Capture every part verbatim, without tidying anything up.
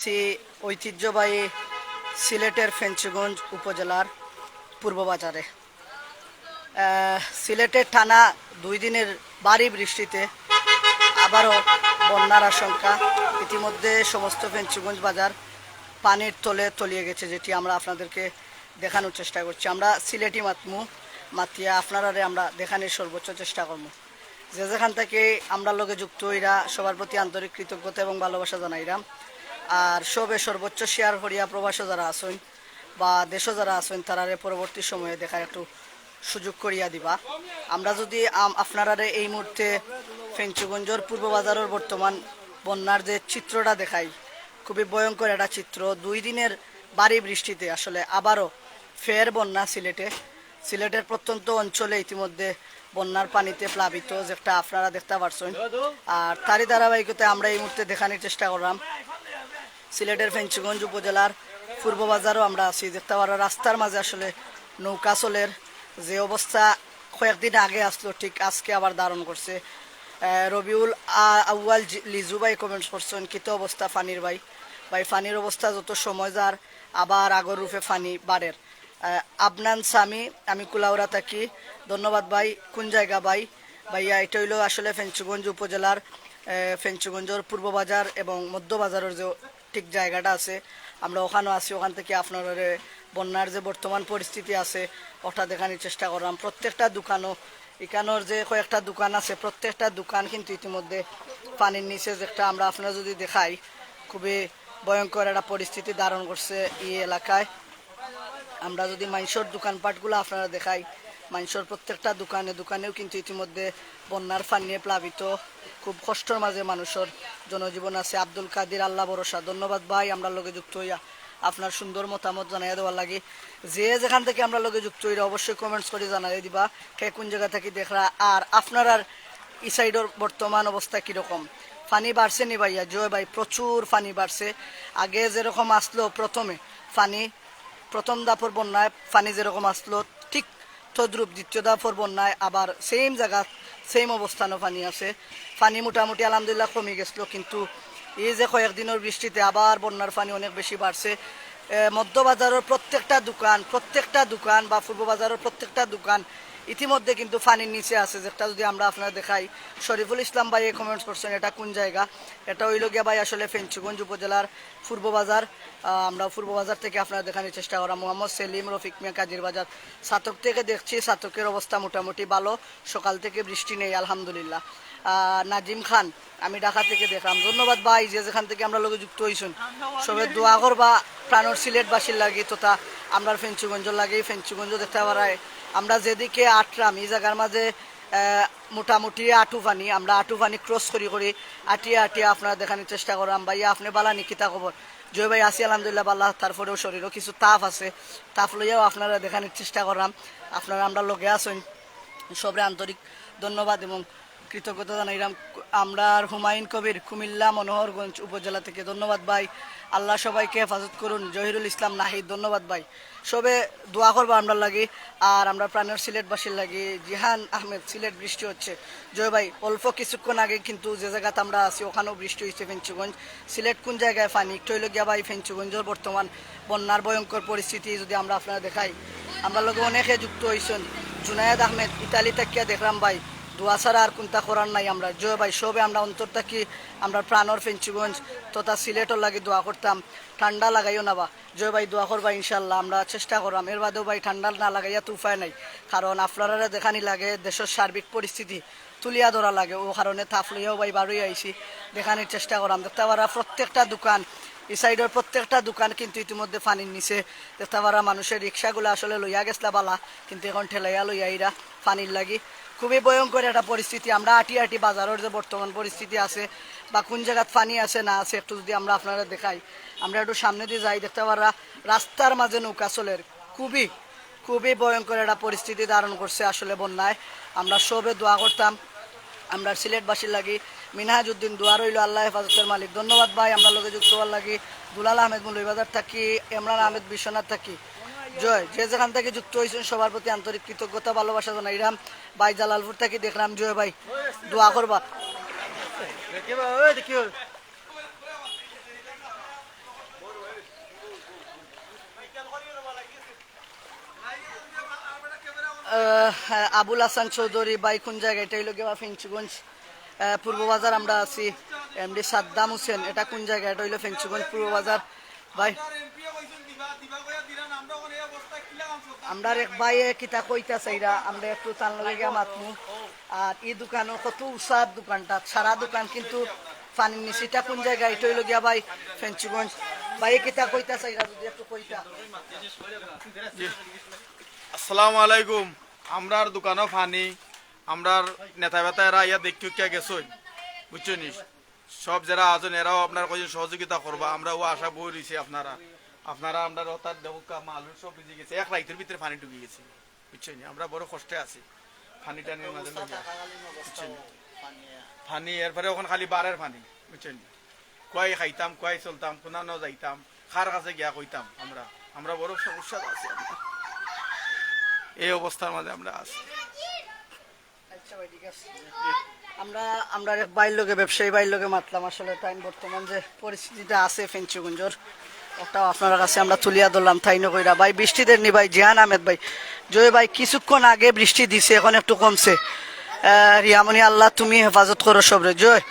আছি ঐতিহ্যবাহী সিলেটের ফেঞ্চুগঞ্জ উপজেলার পূর্ব বাজারে। আহ, সিলেটের টানা দুই দিনের ভারী বৃষ্টিতে আবারও বন্যার আশঙ্কা। ইতিমধ্যে সমস্ত ফেঞ্চুগঞ্জ বাজার পানির তলে তলিয়ে গেছে, যেটি আমরা আপনাদেরকে দেখানোর চেষ্টা করছি। আমরা সিলেটি মাতমু, মাতিয়া আপনারারে আমরা দেখানোর সর্বোচ্চ চেষ্টা করমু। যে যেখান থেকে আমরা লগে যুক্ত হইরা, সবার প্রতি আন্তরিক কৃতজ্ঞতা এবং ভালোবাসা জানাইরাম। আর সবে সর্বোচ্চ শেয়ার করিয়া প্রবাসে যারা আছইন বা দেশে যারা আছইন, তারারে পরবর্তী সময়ে দেখার একটু সুযোগ করিয়া দিবা। আমরা যদি আম-, আপনারারে এই মুহূর্তে ফেঞ্চুগঞ্জর পূর্ব বাজারের বর্তমান বন্যার যে চিত্রটা দেখাই, খুবই ভয়ঙ্কর একটা চিত্র। দুই দিনের ভারী বৃষ্টিতে আসলে আবারও ফের বন্যা সিলেটে। সিলেটের প্রত্যন্ত অঞ্চলে ইতিমধ্যে বন্যার পানিতে প্লাবিত, যেটা আপনারা দেখতে পারছেন। আর তারই ধারাবাহিকতায় আমরা এই মুহূর্তে দেখানোর চেষ্টা করলাম সিলেটের ফেঞ্চুগঞ্জ উপজেলার পূর্ব বাজারও আমরা আছি। দেখতে পারো রাস্তার মাঝে আসলে নৌকা চলের যে অবস্থা কয়েকদিন আগে আসলো, ঠিক আজকে আবার ধারণ করছে। আহ, রবিউল আ-, আউয়াল জি-, লিজু ভাই কমেন্টস করছেন, "কিতা অবস্থা পানির ভাই?" ভাই, পানির অবস্থা যত সময় যার আবার আগর রূপে পানি বাড়ের। আহ, আবনান সামি, "আমি কুলাউড়া থাকি।" ধন্যবাদ ভাই। কোন জায়গা ভাই? ভাইয়া, এটা হইলো আসলে ফেঞ্চুগঞ্জ উপজেলার, আহ, ফেঞ্চুগঞ্জের পূর্ব বাজার এবং মধ্য বাজারের যে ঠিক জায়গাটা আছে, আমরা ওখানেও আছি। ওখান থেকে আপনারারে বন্যার যে বর্তমান পরিস্থিতি আছে, ওটা দেখানোর চেষ্টা করলাম। প্রত্যেকটা দোকানও, এখানোর যে কয়েকটা দোকান আছে, প্রত্যেকটা দোকান কিন্তু ইতিমধ্যে পানির নিচে, যেটা আমরা আপনারা যদি দেখাই, খুবই ভয়ঙ্কর একটা পরিস্থিতি ধারণ করছে এই এলাকায়। আমরা যদি মাইনষর দোকানপাটগুলো আপনারা দেখাই, মাইনষর প্রত্যেকটা দোকানে দোকানেও কিন্তু ইতিমধ্যে বন্যার পানিয়ে প্লাবিত, খুব কষ্টর মাঝে মানুষের জনজীবন আছে। আব্দুল কাদির, আল্লাহ ভরসা, ধন্যবাদ ভাই, আমরা লগে যুক্ত হইয়া আপনার সুন্দর মতামত জানাইয়া দেওয়ার লাগি। যে যেখান থেকে আমরা লগে যুক্ত হইরা অবশ্যই কমেন্টস করে জানাই দিবা কে কোন জায়গা থেকে দেখরা। আর আপনারার এই সাইডের বর্তমান অবস্থা কিরকম? পানি বাড়ছে নি ভাইয়া? জয় ভাই, প্রচুর পানি বাড়ছে। আগে যেরকম আসলো প্রথমে পানি, প্রথম দাপর বন্যায় পানি যেরকম আসলো, ঠিক তদ্রূপ দ্বিতীয় দাপর বন্যায় আবার সেম জায়গা, সেম অবস্থানও পানি আছে। পানি মোটামুটি আলহামদুলিল্লাহ কমি গেছিল, কিন্তু এই যে কয়েকদিনের বৃষ্টিতে আবার বন্যার পানি অনেক বেশি বাড়ছে। এ, মধ্য বাজারের প্রত্যেকটা দোকান, প্রত্যেকটা দোকান বা পূর্ব বাজারের প্রত্যেকটা দোকান ইতিমধ্যে কিন্তু পানির নিচে আছে। যেটা যদি আমরা আপনারা দেখাই, শরীফুল ইসলাম ভাই কমেন্টস করছেন, "এটা কোন জায়গা?" এটা হইল গিয়া ভাই আসলে ফেঞ্চুগঞ্জ উপজেলার পূর্ব বাজার। আহ, আমরা পূর্ব বাজার থেকে আপনারা দেখানোর চেষ্টা করা। মোহাম্মদ সেলিম, রফিক মিয়া, কাজির বাজার, ছাতক থেকে দেখছি, ছাতকের অবস্থা মোটামুটি ভালো, সকাল থেকে বৃষ্টি নেই আলহামদুলিল্লাহ। আহ, নাজিম খান, "আমি ঢাকা থেকে দেখলাম।" ধন্যবাদ ভাই, যে যেখান থেকে আমরা লগে যুক্ত হইছেন, সবে দোয়া করবা প্রাণর সিলেটবাসীর লাগি তথা আমরার ফেঞ্চুগঞ্জর লাগি। ফেঞ্চুগঞ্জ দেখতে পারায় আমরা যেদিকে আটরাম, এই জায়গার মাঝে, আহ, মোটামুটি আটু পানি, আমরা আটু পানি ক্রস করি করি আটিয়া আটিয়া আপনারা দেখানোর চেষ্টা করলাম। ভাইয়া, আপনি বালা নি, কিতা খবর? জয় ভাই, আছি আলহামদুলিল্লাহ বালা, তারপরেও শরীরও কিছু তাপ আছে, তাপ লইয়াও আপনারা দেখানোর চেষ্টা করলাম। আপনারা আমরা লগে আছেন, সবরে আন্তরিক ধন্যবাদ এবং কৃতজ্ঞতা জানাইলাম। আমরার হুমায়ুন কবির, কুমিল্লা মনোহরগঞ্জ উপজেলা থেকে, ধন্যবাদ ভাই। আল্লাহ সবাইকে হেফাজত করুন। জহিরুল ইসলাম নাহিদ, ধন্যবাদ ভাই। সবে দোয়া করবা আমরার লাগি, আর আমরা প্রাণের সিলেটবাসীর লাগি। জিহান আহমেদ, "সিলেট বৃষ্টি হচ্ছে।" জয় ভাই, অল্প কিছুক্ষণ আগে কিন্তু যে জায়গাতে আমরা আছি ওখানেও বৃষ্টি হয়েছে ফেঞ্চুগঞ্জ। সিলেট কোন জায়গায় পানি? একটু হইলো গিয়া ভাই ফেঞ্চুগঞ্জের বর্তমান বন্যার ভয়ঙ্কর পরিস্থিতি যদি আমরা আপনারা দেখাই, আমরা লগে অনেকে যুক্ত হইছেন। জুনায়েদ আহমেদ, ইতালি থাকিয়া দেখলাম ভাই, দোয়া ছাড়া আর কোনটা করার নাই আমরা। জয় ভাই, সবে আমরা অন্তর থাকি আমরা প্রাণর ফেঞ্চুগঞ্জ তথা সিলেটর লাগি দোয়া করতাম, ঠান্ডা লাগাইও না বা। জয় ভাই, দোয়া করবা ইনশাল্লাহ, আমরা চেষ্টা করলাম। এর বাদেও ভাই ঠান্ডা না লাগাইয়া তো উপায় নাই, কারণ আপনারারে দেখানি লাগে দেশের সার্বিক পরিস্থিতি তুলিয়া ধরা লাগে, ও কারণে তাপ লইয়াও ভাই বারোই আইছি, দেখানির চেষ্টা করাম। দেখতে পারা প্রত্যেকটা দোকান, এই সাইডের প্রত্যেকটা দোকান কিন্তু ইতিমধ্যে পানির নিচে। দেখতে পারা মানুষের রিক্সাগুলো আসলে লইয়া গেছলা বালা, কিন্তু এখন ঠেলাইয়া লইয়া আইরা পানির লাগি। খুবই ভয়ঙ্কর একটা পরিস্থিতি। আমরা আটি আটি বাজারের যে বর্তমান পরিস্থিতি আছে বা কোন জায়গাত পানি আছে না আছে একটু যদি আমরা আপনারা দেখাই, আমরা একটু সামনে দিয়ে যাই, দেখতে পারা রাস্তার মাঝে নৌকা চলের। খুবই, খুবই ভয়ঙ্কর একটা পরিস্থিতি ধারণ করছে আসলে বন্যায়। আমরা সবে দোয়া করতাম আমরা সিলেটবাসীর লাগি। মিনহাজ উদ্দিন, দোয়া রইল, আল্লাহ হেফাজতের মালিক। ধন্যবাদ ভাই, আমরা লগে যুক্ত হওয়ার লাগি। দুলাল আহমেদ মৌলভীবাজার থাকি, ইমরান আহমেদ বিশ্বনাথ থাকি। জয়, যে যেখান থেকে যুক্ত হয়েছেন সবার প্রতি আন্তরিক কৃতজ্ঞতা ভালোবাসা জানাইলাম। ভাই জালালপুর থাকি দেখলাম, জয় ভাই দোয়া করবা। দেখি ভাই, ওই দেখি ওই। আহ, আবুল হাসান চৌধুরী ভাই, কোন জায়গা? এটা হইল গিয়া ফেঞ্চুগঞ্জ, আহ, পূর্ব বাজার আমরা আছি। এমডি সাদ্দাম হোসেন, এটা কোন জায়গা? এটা হইল ফেঞ্চুগঞ্জ পূর্ব বাজার ভাই। আমরার এক ভাইয়ে কিতা কইতা চাইরা, আমরা একটু তার লগে গিয়া মাতমু। আর এই দোকানও কত উসাদ দোকানটা, সারা দোকান কিন্তু পানির নিচে। এটা কোন জায়গা? এটা হইল গিয়া ভাই ফেঞ্চুগঞ্জ। ভাইয়ে কিতা কইতা চাইরা, যদি একটু কইতা। আসসালামু আলাইকুম। আমরার দোকানও পানি, আমরার নেতা বেতা এরা আইয়া দেখিয়া গেছইন, বুঝছইন নি? সব যেরা আছইন এরাও আপনার কইছেন সহযোগিতা করবা, আমরা ও আশা বই রইছি আপনারা, আপনারা আমরা হঠাৎ দেখুক্কা মালুর সব ভিজি গেছে, এক রাইতের ভিতরে পানি ঢুকি গেছে, বুঝছইন নি? আমরা বড় কষ্টে আছি পানি টানির মাঝে লইয়া, বুঝছইন নি? পানি, এরপরে অখন খালি বারের পানি, বুঝছইন নি? কুয়াই খাইতাম, কুয়াই চলতাম, কোনানো যাইতাম, কার কাছে গিয়া কইতাম আমরা, আমরা বড় সমস্যা আছি আমরা। এই অবস্থার মাঝে আমরা আছি। আচ্ছা ভাই, ঠিক আছে। আমরা, আমরা এক ভাইর লগে, ব্যবসায়ী ভাইর লগে মাতলাম, আসলে তাইন বর্তমান যে পরিস্থিতিটা আছে ফেঞ্চুগঞ্জর, ওটাও আপনার কাছে আমরা তুলিয়া ধরলাম। তাইন কইরা, ভাই, বৃষ্টি দেননি ভাই, জিহান আহমেদ ভাই, জয় ভাই, কিছুক্ষণ আগে বৃষ্টি দিছে, এখন একটু কমছে। আহ, রিয়ামণি, আল্লাহ তুমি হেফাজত করো সবরে, জয়।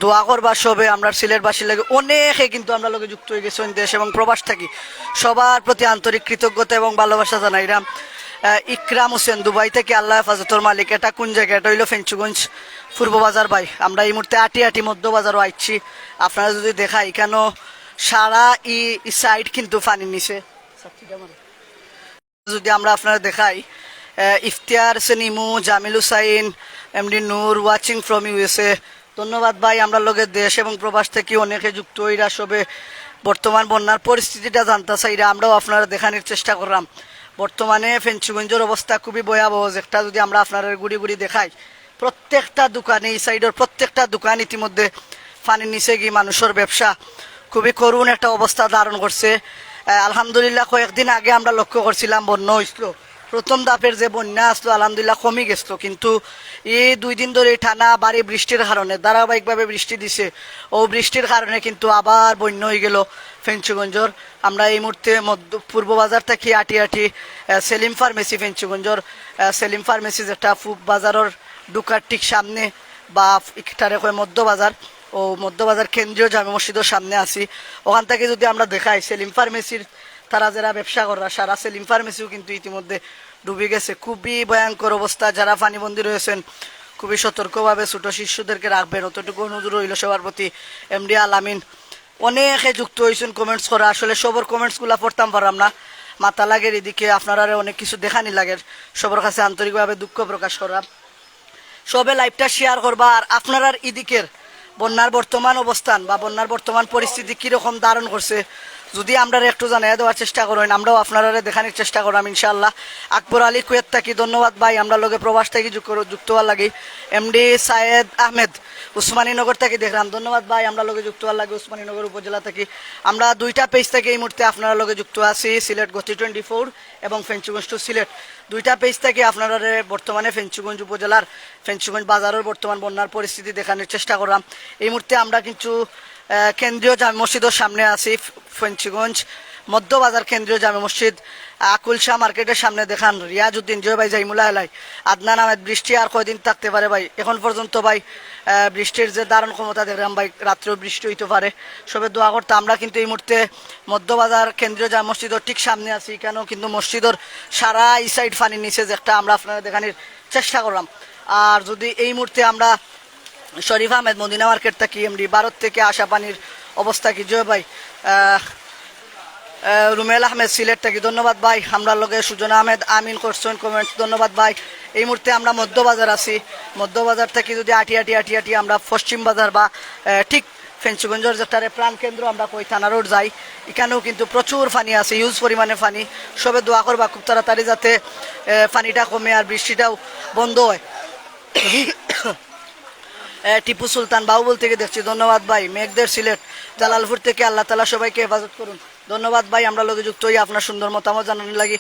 দোয়া করবা সবে, আমরা সিলেটবাসীর লগে অনেকে কিন্তু আমরা লগে যুক্ত হয়ে গেছেন দেশ এবং প্রবাস থাকি। সবার প্রতি আন্তরিক কৃতজ্ঞতা এবং ভালোবাসা জানাইলাম। আহ, ইকরাম হোসেন দুবাই থেকে, আল্লাহ হেফাজতর মালিক। এটা কোন জায়গা? এটা হইল ফেঞ্চুগঞ্জ পূর্ব বাজার ভাই। আমরা এই মুহূর্তে আটি আটি মধ্য বাজারও আইছি। আপনারা যদি দেখা, এখানেও সারা ই, ই সাইড কিন্তু পানির নিচে। যদি আমরা আপনারা দেখাই, আহ, ইফতিয়ার সেনিমু, জামিল হুসাইন, এমডি নূর, watching from ইউএসএ। ধন্যবাদ ভাই, আমরা লগে দেশ এবং প্রবাস থেকে অনেকে যুক্ত হইরা সবে বর্তমান বন্যার পরিস্থিতিটা জানতা চাইরা, আমরাও আপনারা দেখানির চেষ্টা করলাম। বর্তমানে ফেঞ্চুগঞ্জের অবস্থা খুবই ভয়াবহ, যেটা যদি আমরা আপনারা ঘুরি ঘুরি দেখাই, প্রত্যেকটা দোকানে, এই সাইডের প্রত্যেকটা দোকান ইতিমধ্যে পানির নিচে গিয়ে মানুষের ব্যবসা খুবই করুণ একটা অবস্থা ধারণ করছে। আহ, আলহামদুলিল্লাহ, কয়েকদিন আগে আমরা লক্ষ্য করছিলাম বন্যা হইছিল, প্রথম ধাপের যে বন্যা আসলো আলহামদুলিল্লাহ কমি গেছিল, কিন্তু এই দুই দিন ধরে টানা ভারী বৃষ্টির কারণে, ধারাবাহিকভাবে বৃষ্টি দিছে, ও বৃষ্টির কারণে কিন্তু আবার বন্যা হয়ে গেল ফেঞ্চুগঞ্জর। আমরা এই মুহূর্তে মধ্য পূর্ব বাজার থাকি আটি আটি, আহ, সেলিম ফার্মেসি ফেঞ্চুগঞ্জর, আহ, সেলিম ফার্মেসি যেটা পূব বাজারের ঢুকার ঠিক সামনে বা ইকটারে কয় মধ্য বাজার, ও মধ্য বাজার কেন্দ্রীয় জামে মসজিদের সামনে আছি। ওখান থেকে যদি আমরা দেখাই, সেলিম ফার্মেসির তারা যারা ব্যবসা করা, সারা সেলিম ফার্মেসিও কিন্তু ইতিমধ্যে ডুবে গেছে। খুবই ভয়ঙ্কর অবস্থা। যারা পানিবন্দী রয়েছেন, খুবই সতর্কভাবে ছোট শিশুদেরকে রাখবেন, অতটুকু অনুরোধ রইল সবার প্রতি। এমডি আলামিন, অনেকে যুক্ত হইছেন কমেন্টস করা, আসলে সবর কমেন্টসগুলা পড়তাম পারলাম না, মাথা লাগের এদিকে, আপনারারে অনেক কিছু দেখানি লাগের, সবর কাছে আন্তরিকভাবে দুঃখ প্রকাশ করা। সবে লাইভটা শেয়ার করবা। আর আপনারার ইদিকের বন্যার বর্তমান অবস্থান বা বন্যার বর্তমান পরিস্থিতি কিরকম ধারণ করছে, যদি আমরা একটু জানাই দেওয়ার চেষ্টা করেন, আমরাও আপনারারে দেখানির চেষ্টা করলাম ইনশাআল্লাহ। আকবর আলী কুয়েত থাকি ধন্যবাদ ভাই, আমরা লগে প্রবাস থাকি যুক্ত, যুক্ত হওয়ার লাগি। এমডি সায়েদ আহমেদ উসমানীনগর থাকি দেখলাম, ধন্যবাদ ভাই, আমরা লগে যুক্ত হওয়ার লাগি উসমানীনগর উপজেলা থাকি। আমরা দুইটা পেজ থেকে এই মুহূর্তে আপনারা লগে যুক্ত আছি, সিলেট গতি টোয়েন্টি ফোর এবং ফেঞ্চুগঞ্জ টু সিলেট। দুইটা পেজ থেকে আপনারারে বর্তমানে ফেঞ্চুগঞ্জ উপজেলার ফেঞ্চুগঞ্জ বাজারের বর্তমান বন্যার পরিস্থিতি দেখানোর চেষ্টা করলাম। এই মুহূর্তে আমরা কিন্তু, আহ, কেন্দ্রীয় জামে মসজিদের সামনে আছি, ফ-, ফেঞ্চুগঞ্জ মধ্য বাজার কেন্দ্রীয় জামে মসজিদ, আকুল শাহ মার্কেটের সামনে দেখান রিয়াজউদ্দিন, জয় ভাই, জাইমুল্লাহ আলাই, আদনান আহমেদ। বৃষ্টি আর কয়দিন থাকতে পারে ভাই? এখন পর্যন্ত ভাই, আহ, বৃষ্টির যে ধারণ ক্ষমতা দেখলাম ভাই, রাত্রেও বৃষ্টি হইতে পারে। সবে দোয়া করতে। আমরা কিন্তু এই মুহূর্তে মধ্য বাজার কেন্দ্রীয় জামে মসজিদের ঠিক সামনে আছি, এখানেও কিন্তু মসজিদের সারা এই সাইড পানির নিচে, যেটা আমরা আপনারা দেখানির চেষ্টা করলাম। আর যদি এই মুহূর্তে আমরা শরীফ আহমেদ মদিনা মার্কেট থাকি এমডি ভারত থেকে আসা পানির অবস্থা কি জয় ভাই? আহ, আহ, রুমেল আহমেদ সিলেট থাকি ধন্যবাদ ভাই। আমরা লগে সুজন আহমেদ আমিন করছেন কমেন্টস, ধন্যবাদ ভাই। এই মুহূর্তে আমরা মধ্য বাজার আছি, মধ্য বাজার থাকি যদি আটি আটি আটি আটি আমরা পশ্চিম বাজার বা, আহ, ঠিক ফেঞ্চুগঞ্জের যেটারে প্রাণ কেন্দ্র আমরা কই থানা রোড যাই, এখানেও কিন্তু প্রচুর পানি আছে, হিউজ পরিমাণে পানি। সবে দোয়া করবা খুব তাড়াতাড়ি যাতে, আহ, পানিটা কমে আর বৃষ্টিটাও বন্ধ হয়। এ, টিপু সুলতান বাহুবল থেকে দেখছি, ধন্যবাদ ভাই। মেঘদের সিলেট, জালালপুর থেকে, আল্লাহ তাআলা সবাইকে হেফাজত করুন। ধন্যবাদ ভাই, আমরা লগে যুক্ত হই আপনার সুন্দর মতামত জানানোর লাগি।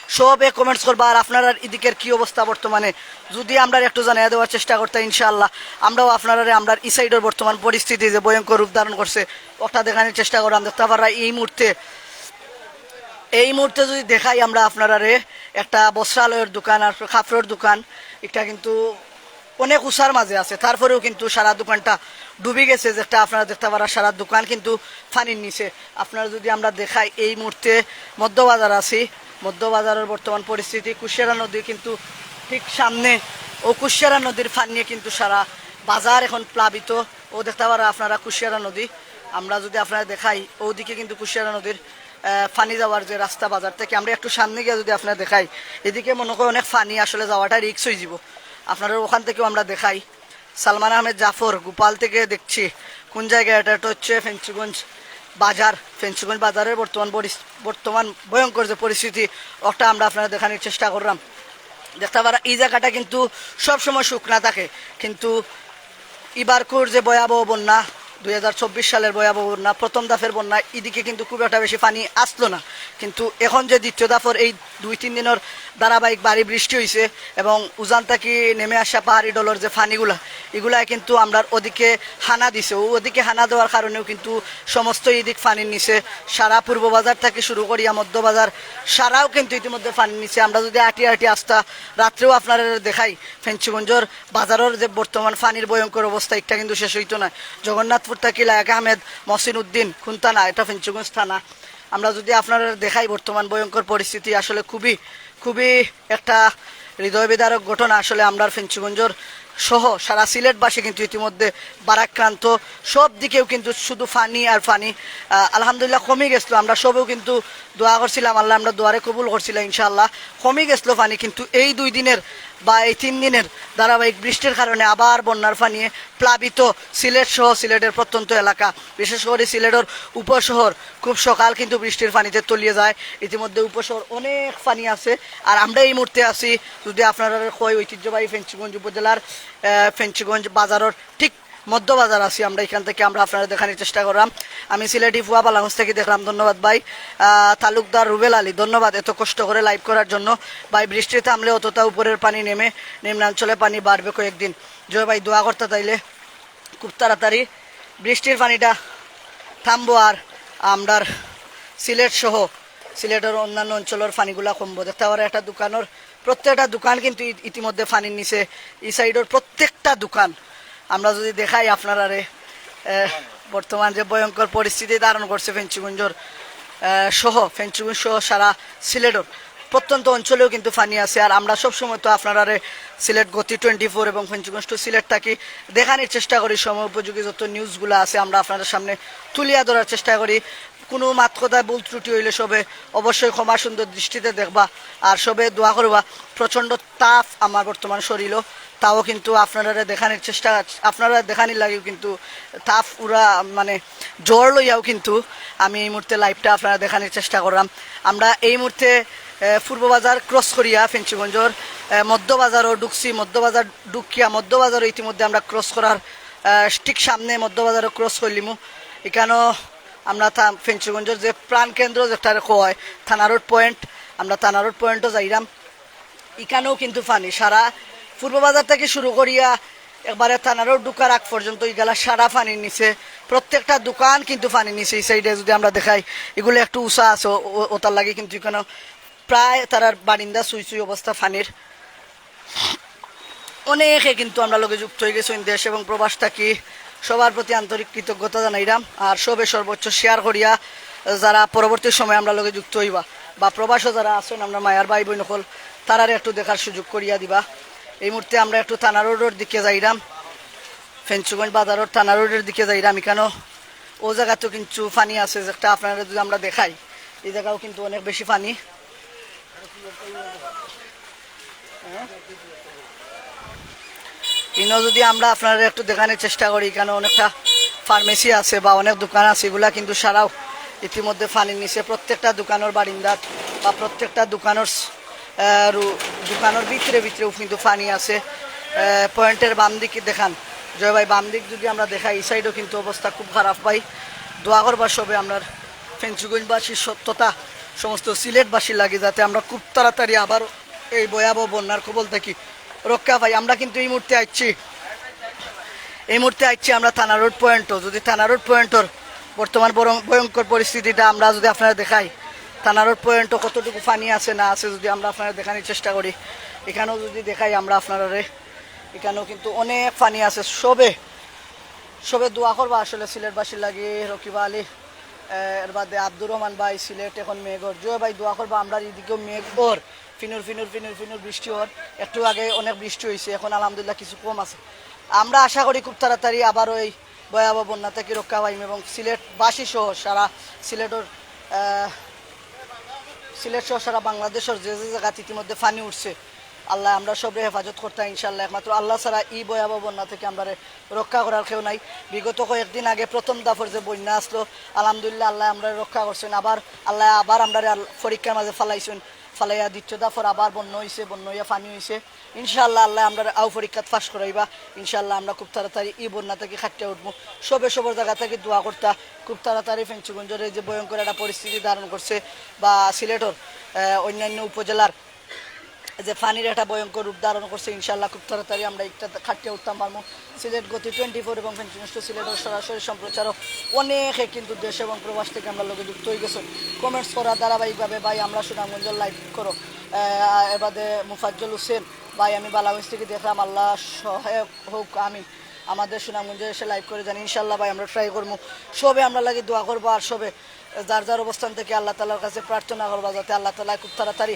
সবে কমেন্টস করবা, আর আপনারার এদিকের কি অবস্থা বর্তমানে, যদি আমরা একটু জানিয়ে দেওয়ার চেষ্টা করতে ইনশাআল্লাহ, আমরাও আপনারারে আমরার ই সাইডের বর্তমান পরিস্থিতি যে ভয়ঙ্কর রূপ ধারণ করছে, ওটা দেখানোর চেষ্টা করলাম। দেখতে পাররা এই মুহূর্তে এই মুহূর্তে যদি দেখাই আমরা আপনারারে, একটা বস্ত্রালয়র দোকান আর কাপড়র দোকান, এটা কিন্তু অনেক উষার মাঝে আছে, তারপরেও কিন্তু সারা দোকানটা ডুবি গেছে। যেটা আপনারা দেখতা পারা, সারা দোকান কিন্তু পানির নিচে। আপনারা যদি আমরা দেখাই, এই মুহূর্তে মধ্যবাজার আছি, মধ্যবাজারর বর্তমান পরিস্থিতি, কুশিয়ারা নদী কিন্তু ঠিক সামনে। ও কুশিয়ারা নদীর পানিয়ে কিন্তু সারা বাজার এখন প্লাবিত। ও দেখতা পারা আপনারা কুশিয়ারা নদী, আমরা যদি আপনারা দেখাই, ওদিকে কিন্তু কুশিয়ারা নদীর আহ, পানি যাওয়ার যে রাস্তা বাজার থেকে। আমরা একটু সামনে গিয়া যদি আপনারা দেখাই, এদিকে মনে করি অনেক পানি, আসলে যাওয়াটা রিস্ক অইযিবো। আপনারা ওখান থেকেও আমরা দেখাই। সালমান আহমেদ জাফর, গোপাল থেকে দেখছি, কোন জায়গা এটা? এটা হচ্ছে ফেঞ্চুগঞ্জ বাজার। ফেঞ্চুগঞ্জ বাজারের বর্তমান পরিস-, বর্তমান ভয়ঙ্কর যে পরিস্থিতি, ওটা আমরা আপনারা দেখানোর চেষ্টা করলাম। দেখতা পারা, এই জায়গাটা কিন্তু সব সময় শুকনা থাকে, কিন্তু ইবারকুর যে ভয়াবহ বন্যা, দুই হাজার চব্বিশ সালের ভয়াবহ বন্যা, প্রথম দফার বন্যা, এদিকে কিন্তু খুব একটা বেশি পানি আসলো না। কিন্তু এখন যে দ্বিতীয় দফার এই দুই তিন দিনর ধারাবাহিক ভারী বৃষ্টি হইছে এবং উজান থাকি নেমে আসা পাহাড়ি ঢলর যে পানিগুলা, এগুলায় কিন্তু আমরার ওদিকে হানা দিছে। ও ওদিকে হানা দেওয়ার কারণেও কিন্তু সমস্ত এদিক পানির নিচে, সারা পূর্ব বাজার থাকি শুরু করিয়া মধ্য বাজার, সারাও কিন্তু ইতিমধ্যে পানির নিচে। আমরা যদি আটি আটি আস্তা রাত্রেও আপনারা দেখাই, ফেঞ্চুগঞ্জর বাজারর যে বর্তমান পানির ভয়ঙ্কর অবস্থা, এটা কিন্তু শেষ হইতো না। জগন্নাথপুর থাকি লায়েক আহমেদ, মহসিন উদ্দিন, কোন থানা? এটা ফেঞ্চুগঞ্জ থানা। আমরা যদি আপনারা দেখাই বর্তমান ভয়ঙ্কর পরিস্থিতি, আসলে খুবই, খুবই একটা হৃদয় বিদারক ঘটনা। আসলে আমরার ফেঞ্চুগঞ্জর সহ সারা সিলেটবাসী কিন্তু ইতিমধ্যে ভারাক্রান্ত, সব দিকেও কিন্তু শুধু পানি আর পানি। আহ, আলহামদুলিল্লাহ কমি গেছিল, আমরা সবেও কিন্তু দোয়া করছিলাম, আল্লাহ আমরা দোয়ারে কবুল করছিলাম ইনশাআল্লাহ। কমি গেছিল পানি, কিন্তু এই দুই দিনের বা এই তিন দিনের ধারাবাহিক বৃষ্টির কারণে আবার বন্যার পানিয়ে প্লাবিত সিলেট সহ সিলেটের প্রত্যন্ত এলাকা, বিশেষ করে সিলেটের উপশহর খুব সকাল কিন্তু বৃষ্টির পানিতে তলিয়ে যায়। ইতিমধ্যে উপশহর অনেক পানি আছে। আর আমরা এই মুহূর্তে আছি, যদি আপনারা কই, ঐতিহ্যবাহী ফেঞ্চুগঞ্জ উপজেলার আহ, ফেঞ্চুগঞ্জ বাজারের ঠিক মধ্য বাজার আছি আমরা। এখান থেকে আমরা আপনারা দেখানোর চেষ্টা করলাম। আমি সিলেটি ফুয়া বালাগঞ্জ থেকে দেখলাম, ধন্যবাদ ভাই। আহ, তালুকদার রুবেল আলী, ধন্যবাদ এত কষ্ট করে লাইভ করার জন্য। ভাই, বৃষ্টি থামলে অতটা উপরের পানি নেমে নিম্নাঞ্চলে পানি বাড়বে কয়েকদিন। জয় ভাই, দোয়া করতা তাইলে খুব তাড়াতাড়ি বৃষ্টির পানিটা থামবো আর আমরার সিলেট সহ সিলেটের অন্যান্য অঞ্চলের পানিগুলা কমবো। দেখতা পারা একটা দোকানের, প্রত্যেকটা দোকান কিন্তু ই-, ইতিমধ্যে পানির নিচে। এই সাইডের প্রত্যেকটা দোকান আমরা যদি দেখাই আপনারারে, আহ, বর্তমান যে ভয়ঙ্কর পরিস্থিতি ধারণ করছে ফেঞ্চুগঞ্জর, আহ, সহ, ফেঞ্চুগঞ্জ সহ সারা সিলেটের প্রত্যন্ত অঞ্চলেও কিন্তু পানি আছে। আর আমরা সব সময় তো আপনারারে সিলেট গতি টোয়েন্টি ফোর এবং ফেঞ্চুগঞ্জ টু সিলেট থাকি দেখানোর চেষ্টা করি, সময় উপযোগী যত নিউজগুলো আছে আমরা আপনাদের সামনে তুলিয়া ধরার চেষ্টা করি। কোনো মাত কথায় ভুল ত্রুটি হইলে সবে অবশ্যই ক্ষমা সুন্দর দৃষ্টিতে দেখবা। আর সবে দোয়া করবা। প্রচণ্ড তাপ আমার বর্তমান শরীরও, তাও কিন্তু আপনারা দেখানোর চেষ্টা, আপনারা দেখানির লাগেও কিন্তু তাপ উড়া, মানে, জ্বর লইয়াও কিন্তু আমি এই মুহূর্তে লাইভটা আপনারা দেখানোর চেষ্টা করলাম। আমরা এই মুহূর্তে আহ, পূর্ব বাজার ক্রস করিয়া ফেঞ্চুগঞ্জর, আহ, মধ্য বাজারও ঢুকছি। মধ্য বাজার ঢুকিয়া মধ্য বাজারও ইতিমধ্যে আমরা ক্রস করার, আহ, ঠিক সামনে মধ্য বাজারও ক্রস করলিমু। এখানেও আমরা থা-, ফেঞ্চুগঞ্জর যে প্রাণকেন্দ্র যেটারে কয়, থানা রোড পয়েন্ট, আমরা থানা রোড পয়েন্টও যাইরাম। এখানেও কিন্তু পানি, সারা পূর্ব বাজার থেকে শুরু করিয়া একবারে থানা রোড ঢুকার আগ পর্যন্ত ইগালা সারা পানির নিচে। প্রত্যেকটা দোকান কিন্তু পানির নিচে। এই সাইডে যদি আমরা দেখাই, এগুলো একটু উঁচা আছে, ও-, ও-, ওটার লাগি কিন্তু এখানে প্রায় তারার বারিন্দা ছুঁই ছুঁই অবস্থা পানির। অনেকে কিন্তু আমরা লগে যুক্ত হয়ে গেছেন দেশ এবং প্রবাস থাকি। সবার প্রতি আন্তরিক কৃতজ্ঞতা জানাইলাম। আর সবে সর্বোচ্চ শেয়ার করিয়া যারা পরবর্তী সময় আমরা লগে যুক্ত হইবা বা প্রবাসও যারা আছেন, আমরা মায়ার ভাই বোন হকল, তারারে একটু দেখার সুযোগ করিয়া দিবা। এই মুহূর্তে আমরা একটু থানা রোডের দিকে যাইলাম, ফেঞ্চুগঞ্জ বাজারের থানা রোডের দিকে যাইলাম। এখানেও ও জায়গাতেও কিন্তু পানি আছে, যেটা আপনারা যদি আমরা দেখাই, এই জায়গাও কিন্তু অনেক বেশি পানি। ইনো যদি আমরা আপনারা একটু দেখানোর চেষ্টা করি, এখানে অনেকটা ফার্মেসি আছে বা অনেক দোকান আছে, এগুলা কিন্তু সারাও ইতিমধ্যে পানির নিচে। প্রত্যেকটা দোকানের বারিন্দাত বা প্রত্যেকটা দোকানের, আহ, রু-, দোকানের ভিতরে ভিতরেও কিন্তু পানি আছে। আহ, পয়েন্টের বাম দিকে দেখান, জয় ভাই, বাম দিক যদি আমরা দেখাই, এই সাইডেও কিন্তু অবস্থা খুব খারাপ ভাই। দোয়া করবা সবে আমরার ফেঞ্চুগঞ্জবাসীর সত্যতা সমস্ত সিলেটবাসীর লাগি, যাতে আমরা খুব তাড়াতাড়ি আবার এই ভয়াবহ বন্যার কবল থাকি রক্ষা পাই। আমরা কিন্তু এই মুহূর্তে আইছি, এই মুহূর্তে আইছি আমরা থানা রোড পয়েন্টও। যদি থানা রোড পয়েন্টর বর্তমান বরং ভয়ঙ্কর পরিস্থিতিটা আমরা যদি আপনারা দেখাই, থানা রোড পয়েন্টও কতটুকু পানি আছে না আছে যদি আমরা আপনারারে দেখানির চেষ্টা করি, ইখানও যদি দেখাই আমরা আপনারারে, ইখানও কিন্তু অনেক পানি আছে। সবে সবে দোয়া করবা আসলে সিলেটবাসীর লাগি। রকিব আলী, আহ, এর বাদে আব্দুর রহমান ভাই, সিলেট এখন মেঘ অর। জয় ভাই, দোয়া করবা, আমরার ইদিকেও মেঘ অর, ফিনুর ফিনুর ফিনুর ফিনুর বৃষ্টি অর। একটু আগে অনেক বৃষ্টি অইছে, এখন আলহামদুলিল্লাহ কিছু কম আছে। আমরা আশা করি খুব তাড়াতাড়ি আবারও এই ভয়াবহ বন্যা থাকি রক্ষা পাইমু এবং সিলেটবাসী সহ সারা সিলেটর, আহ, সিলেট সহ সারা বাংলাদেশর যে যে জাগাত ইতিমধ্যে পানি উঠছে, আল্লায় আমরা সবরে হেফাজত করতা ইনশাআল্লাহ। একমাত্র আল্লাহ ছাড়া ই ভয়াবহ বন্যা থাকি আমরারে রক্ষা করার কেউ নাই। বিগত কয়েকদিন আগে প্রথম দফার যে বন্যা আসলো, আলহামদুলিল্লাহ আল্লায় আমরারে রক্ষা করছইন। আবার আল্লায় আবার আমরারে আল-, পরীক্ষার মাঝে ফালাইছইন, ফালাইয়া দ্বিতীয় দফার আবার বন্যা অইছে, বন্যা অইয়া পানি অইছে। ইনশাআল্লাহ আল্লায় আমরারে আউ পরীক্ষাত পাশ করাইবা। ইনশাআল্লাহ আমরা খুব তাড়াতাড়ি ই বন্যা থাকি কাটিয়া উঠমু। সবে সবর জাগা থাকি দোয়া করতা, খুব তাড়াতাড়ি ফেঞ্চুগঞ্জর এই যে ভয়ঙ্কর একটা পরিস্থিতি ধারণ করছে বা সিলেটর, আহ, অন্যান্য উপজেলার যে পানির একটা ভয়ঙ্কর রূপ ধারণ করছে, ইনশাআল্লাহ খুব তাড়াতাড়ি আমরা একটা কাটিয়া উঠতাম পারমু। সিলেট গতি টোয়েন্টি ফোর এবং ফেঞ্চুগঞ্জ টু সিলেটর সরাসরি সম্প্রচারও অনেকে কিন্তু দেশ এবং প্রবাস থাকি আমরার লগে যুক্ত অইগেছইন। কমেন্টস করা ধারাবাহিকভাবে, ভাই আমরা সুনামগঞ্জর লাইভ করো। আহ, এর বাদে মুফাজ্জল হোসেন, ভাই আমি বালাগঞ্জ থাকি দেখরাম, আল্লাহ সহায়ক হউক, আমিন। আমাদের সুনামগঞ্জে এসে লাইভ করে যান, ইনশাআল্লাহ ভাই আমরা ট্রাই করমু। সবে আমরার লাগি দোয়া করবা আর সবে যার যার অবস্থান থাকি আল্লাহ তাআলার কাছে প্রার্থনা করবা যাতে আল্লাহ তাআলা খুব তাড়াতাড়ি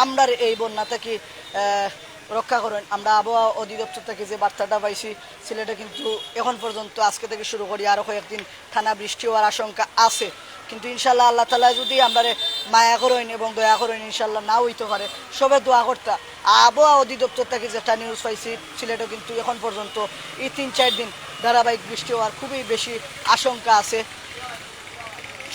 আমরারে এই বন্যা থাকি, আহ, রক্ষা করইন। আমরা আবহাওয়া অধিদপ্তর থাকি যে বার্তাটা পাইছি, সিলেটে কিন্তু এখন পর্যন্ত আজকে থাকি শুরু করি আরও কয়েকদিন টানা বৃষ্টি অওয়ার আশঙ্কা আছে, কিন্তু ইনশাআল্লাহ আল্লাহ তাআলায় যদি আমরারে মায়া করইন এবং দয়া করইন, ইনশাআল্লাহ নাও অইতো পারে। সবে দোয়া করতা। আবহাওয়া অধিদপ্তর থাকি যেটা নিউজ পাইছি, সিলেটও কিন্তু এখন পর্যন্ত এই তিন চাইর দিন ধারাবাহিক বৃষ্টি অওয়ার খুবই বেশি আশঙ্কা আছে।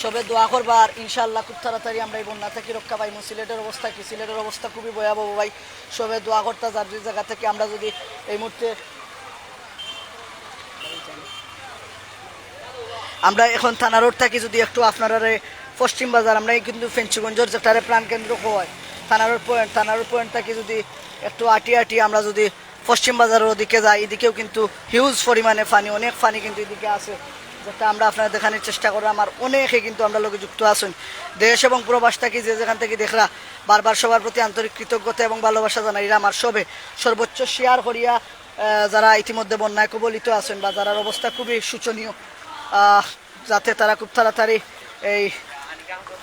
সবে দোয়া করবা, আর ইনশাআল্লাহ খুব তাড়াতাড়ি আমরা এই বন্যা থাকি রক্ষা পাইমু। সিলেটর অবস্থা কি? সিলেটর অবস্থা খুবই ভয়াবহ ভাই। সবে দোয়া করতা যার যে জাগা থাকি। আমরা যদি এই মুহূর্তে আমরা এখন থানা রোড থাকি যদি একটু আপনারারে পশ্চিম বাজার, আমরা এই কিন্তু ফেঞ্চুগঞ্জর যেটারে প্রাণকেন্দ্র কয়, থানা রোড পয়েন্ট, থানা রোড পয়েন্ট থাকি যদি একটু আটি আটি আমরা যদি পশ্চিম বাজারর ওদিকে যাই, এদিকেও কিন্তু হিউজ পরিমাণে পানি, অনেক পানি কিন্তু এদিকে আছে, যেটা আমরা আপনারারে দেখানির চেষ্টা কররাম। আর অনেকে কিন্তু আমরার লগে যুক্ত আছইন দেশ এবং প্রবাস থাকি, যে যেখান থাকি দেখরা, বারবার সবার প্রতি আন্তরিক কৃতজ্ঞতা এবং ভালোবাসা জানাইরাম। আর সবে সর্বোচ্চ শেয়ার করিয়া আহ, যারা ইতিমধ্যে বন্যায় কবলিত আছইন বা যারার অবস্থা খুবই শোচনীয়, আহ, যাতে তারা খুব তাড়াতাড়ি এই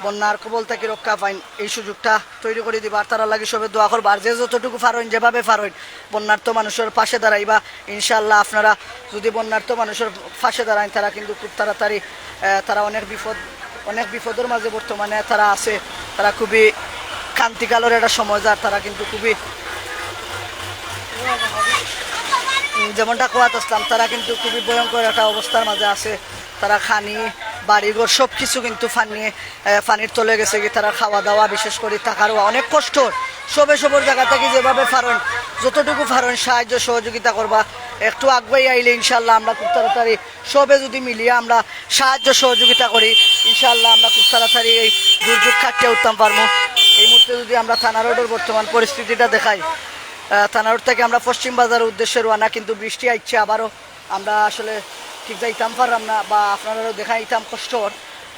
বন্যার কবল থাকি রক্ষা পাইন, এই সুযোগটা তৈরি করি দিবা। আর তারার লাগি সবে দোয়া করবা। আর যে যতটুকু পারইন, যেভাবে পারইন, বন্যার্ত মানুষর পাশে দাঁড়াইবা। ইনশাআল্লাহ আপনারা যদি বন্যার্ত মানুষর পাশে দাঁড়াইন, তারা কিন্তু খুব তাড়াতাড়ি, আহ, তারা অনেক বিপদ, অনেক বিপদর মাঝে বর্তমানে তারা আছে। তারা খুবই ক্রান্তিকালর একটা সময়, যার তারা কিন্তু খুবই, উম, যেমনটা কওয়াত আসলাম, তারা কিন্তু খুবই ভয়ঙ্কর একটা অবস্থার মাঝে আছে। তারা খানি, বাড়িঘর সব কিছু কিন্তু পানিয়ে, আহ, পানির তলে গেছেগি। তারা খাওয়া দাওয়া, বিশেষ করি থাকার অনেক কষ্ট। সবে সবর জাগা থাকি যেভাবে পারইন, যতটুকু পারইন সাহায্য সহযোগিতা করবা। একটু আগুয়াই আইলে ইনশাআল্লাহ আমরা খুব তাড়াতাড়ি সবে যদি মিলিয়া আমরা সাহায্য সহযোগিতা করি, ইনশাআল্লাহ আমরা খুব তাড়াতাড়ি এই দুর্যোগ কাটিয়ে উঠতাম পারমু। এই মুহূর্তে যদি আমরা থানা রোডর বর্তমান পরিস্থিতিটা দেখাই, আহ, থানা রোড থাকি আমরা পশ্চিম বাজারর উদ্দেশ্যে রওয়ানা, কিন্তু বৃষ্টি আইচ্ছে আবারও। আমরা আসলে ঠিক যাইতাম পারলাম না বা আপনারারেও দেখাইতাম কষ্ট অর।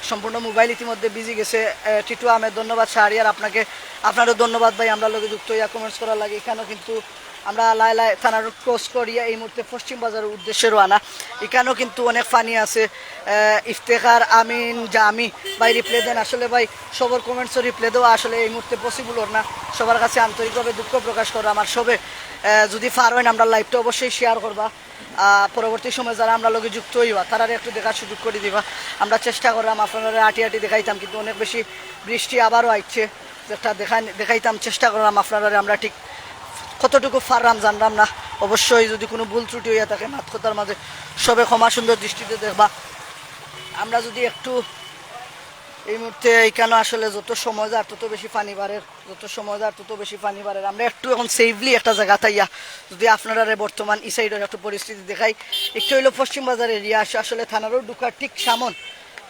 সম্পূর্ণ মোবাইল ইতিমধ্যে ভিজি গেছে। আহ, টিটু আহমেদ, ধন্যবাদ। শাহরিয়ার, আপনাকে, আপনারেও ধন্যবাদ ভাই, আমরার লগে যুক্ত অইয়া কমেন্টস করার লাগি। ইখানও কিন্তু আমরা লাই লাই থানা রোড ক্রস করিয়া এই মুহূর্তে পশ্চিম বাজারর উদ্দেশ্যে রওয়ানা। ইখানও কিন্তু অনেক পানি আছে। আহ, ইফতেখার, আমিন, জামি ভাই রিপ্লাই দেন। আসলে ভাই সবর কমেন্টসর রিপ্লাই দেওয়া আসলে এই মুহূর্তে পসিবল অর না। সবার কাছে আন্তরিকভাবে দুঃখ প্রকাশ কররাম। আর সবে, আহ, যদি পারইন আমরার লাইভটা অবশ্যই শেয়ার করবা। আহ, পরবর্তী সময় যারা আমরার লগে যুক্ত অইবা, তারারে একটু দেখার সুযোগ করি দিবা। আমরা চেষ্টা কররাম আপনারারে আটি আটি দেখাইতাম, কিন্তু অনেক বেশি বৃষ্টি আবারও আইচ্ছে। যেটা দেখা-, দেখাইতাম চেষ্টা কররাম আপনারারে, আমরা ঠিক কতটুকু পাররাম জানরাম না। অবশ্যই যদি কোনো ভুল ত্রুটি অইয়া থাকে মাত কথার মাঝে, সবে ক্ষমা সুন্দর দৃষ্টিতে দেখবা। আমরা যদি একটু এই মুহূর্তে ইখানও আসলে যত সময় যার তত বেশি পানি বাড়ের, যত সময় যার তত বেশি পানি বাড়ের। আমরা একটু এখন সেফলি একটা জাগাত আইয়া যদি আপনারারে বর্তমান ই সাইডর একটু পরিস্থিতি দেখাই। একটু অইলো পশ্চিম বাজার এরিয়া, আসলে থানা রোড ঢুকার ঠিক সামন